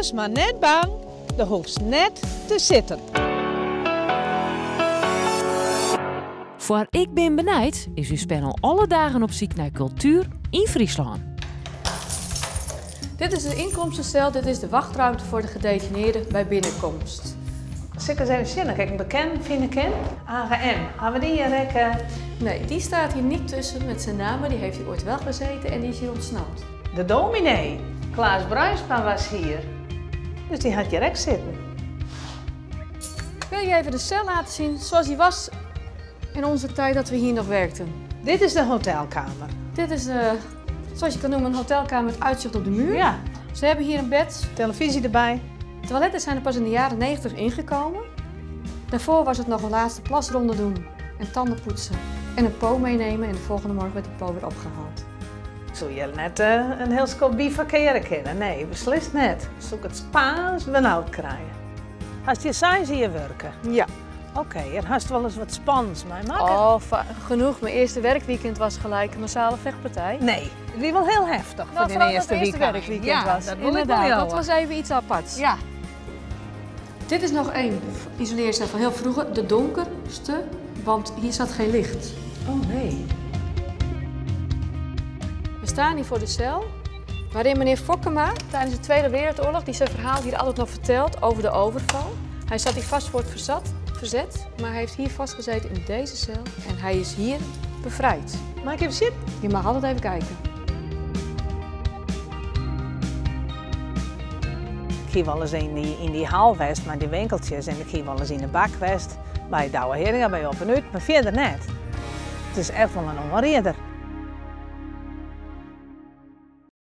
Wês mar net bang, do hoechst net te sitten. Foar Ik bin benijd is ús panel alle dagen op syk nei kultuer yn Fryslân. Dit is de ynkomstesel, dit is de wachtruimte foar de gedetinearden by binnenkomst. Sil ik ris even sjen oft ik in bekenden fine kin? AGM, hawwe dy hjir ek? Nee, die staat hier niet tussen met zijn naam, maar die heeft hier ooit wel gezeten en die is hier ontsnapt. De dominee, Klaas Bruinsma was hier. Dus dy hat hjir ek sitten. Ik wil je even de cel laten zien zoals die was in onze tijd dat we hier nog werkten. Dit is de hotelkamer. Dit is, de, zoals je kan noemen, een hotelkamer met uitzicht op de muur. Ja. Ze hebben hier een bed. Televisie derby. Toiletten zijn er pas in de jaren 90 ingekomen. Daarvoor was het nog een laatste plasronde doen en tanden poetsen. En een po meenemen en de volgende morgen werd die po weer opgehaald. Ik soe hjir net in hiel skoft bivakkearje kinne. Nee, beslist net. Soe ik it Spaans benaud krije. Hast hjir seis jier wurke? Ja. Oké, en hast wolris wat spannends meimakke? Oh, genoeg. Mijn eerste werkweekend was gelijk een massale vechtpartij. Nee, it wie wol hiel heftich foar Nou, dyn vooral dat earste het eerste weekend. werkweekend Ja, was. dat wol ik wol Inderdaad, dat leauwe. was even iets aparts. Ja. Dit is nog één isoleercel van heel vroeger, de donkerste, want hier zat geen licht. Oh nee. We staan hier voor de cel waarin meneer Fokkema tijdens de Tweede Wereldoorlog, die zijn verhaal hier altijd nog vertelt over de overval. Hij zat hier vast voor het verzet, maar hij heeft hier vastgezeten in deze cel en hij is hier bevrijd. Mag ik even zitten? Je mag altijd even kijken. Ik hie wolris yn dy hal west mei dy winkeltsjes en ik hie wolris yn de bak west by Douwe Heeringa by Op en Ut, mar fierder net. It is echt wol in oanrieder.